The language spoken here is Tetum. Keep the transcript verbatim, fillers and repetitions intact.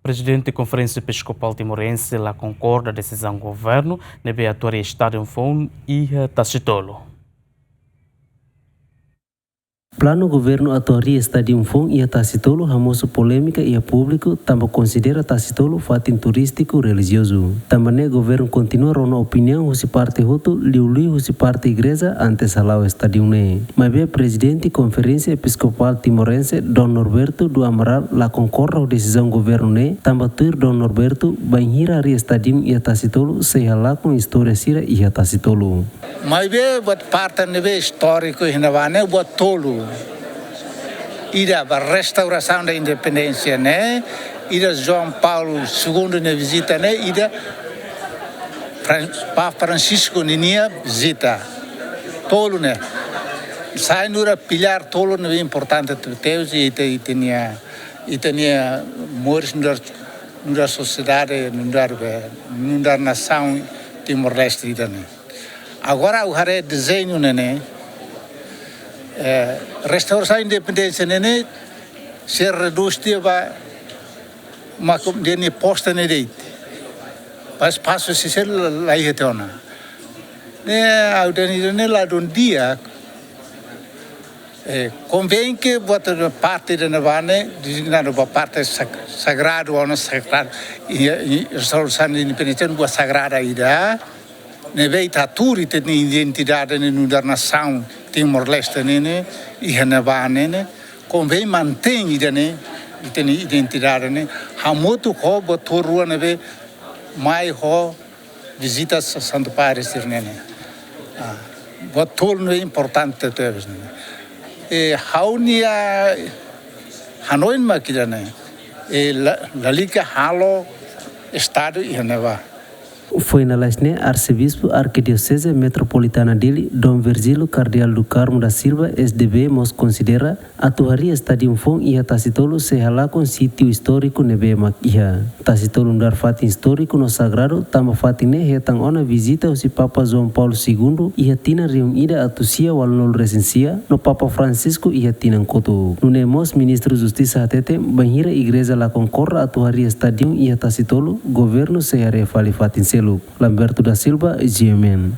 Prezidente Konferénsia Episkopál Timorense la konkorda desizaun governu ne'ebé atu harii estádiu foun iha Tasitolu. Planu governu atu harii estádiu foun iha Tasitolu hamosu polémika iha públiku, tanba konsidera Tasitolu fatin turístiku relijiozu. Tanba ne'e governu kontinua rona opiniaun husi parte hotu, liuliu husi parte igreja, antes hala'o estádiu ne'e. Maibé Prezidente Konferénsia Episkopál Timorense, Dom Norberto do Amaral, la konkorda ho desizaun governu ne'e, tanba tuir Dom Norberto, bainhira harii estádiu iha Tasitolu sei halakon istória sira iha Tasitolu. Maibé buat parte ne'ebé istóriku iha ne'ebá ne'e buat tolu. Ida ba restaurasaun da independénsia ne'e, ida João Paulo Segundo nia vizita ne'e, ida Fran-, Papa Francisco ninia vizita. Tolu ne'e. Sai nu'udar pilár tolu ne'ebé importante tebes, tebes, ita, ita-nia, ita-nia moris nu'udar, nu'udar sosiedade, nu'udar be, nu'udar nasaun Timor-Leste ida-ne'e. Agora ha'u haree dezeñu ne'e ne'e, eh, restaurasaun independénsia ne'e ne'e, sei redús tiha ba, mak, de'it nia poste ne'e de'it. Ba espasu sira la, la iha tiha ona. Ne'e, ha'u dehan ida-ne'e ladún di'ak, eh, konvén ke buat parte ida-ne'ebá ne'e, designadu ba parte sag-, sagradu, ona sagradu, i, i, restaurasaun independénsia buat sagrada ida, ne'ebé ita tuur ita-nia identidade ne'e nu'udar nasaun Timor-Leste ne'e ne'e, iha ne'ebá ne'e ne'e, konvén mantein ida-ne'e, ita-nia identidade ne'e, hamutuk ho buat tolu rua ne'ebé mai ho vizita Sa-, Santu Padre sira ne'e ne'e. Ah, buat tolu ne'e importante tebes ne'e. I ha'u-nia hanoin mak ida-ne'e. I la-, lalika halo estádiu iha ne'ebá. Foin lalais ne'e, Arsebispu Arkidioseze Metropolitana Dili, Dom Virgílio Kardeál do Carmo da Silva, S D B, mós konsidera atu harii estádiu foun iha Tasitolu sei halakon sítiu istóriku ne'ebé mak iha. Tasitolu nu'udar fatin istóriku no sagradu, tanba fatin ne'e hetan ona vizita husi Papa João Paulo Segundo iha tinan rihun ida atus sia ualunulu resin sia, no Papa Francisco iha tinan kotuk. Nune'e mós Ministru Justisa hateten, bainhira igreja la konkorda atu harii estádiu iha Tasitolu, governu sei haree fali fatin seluk. Lamberto da Silva, G M N.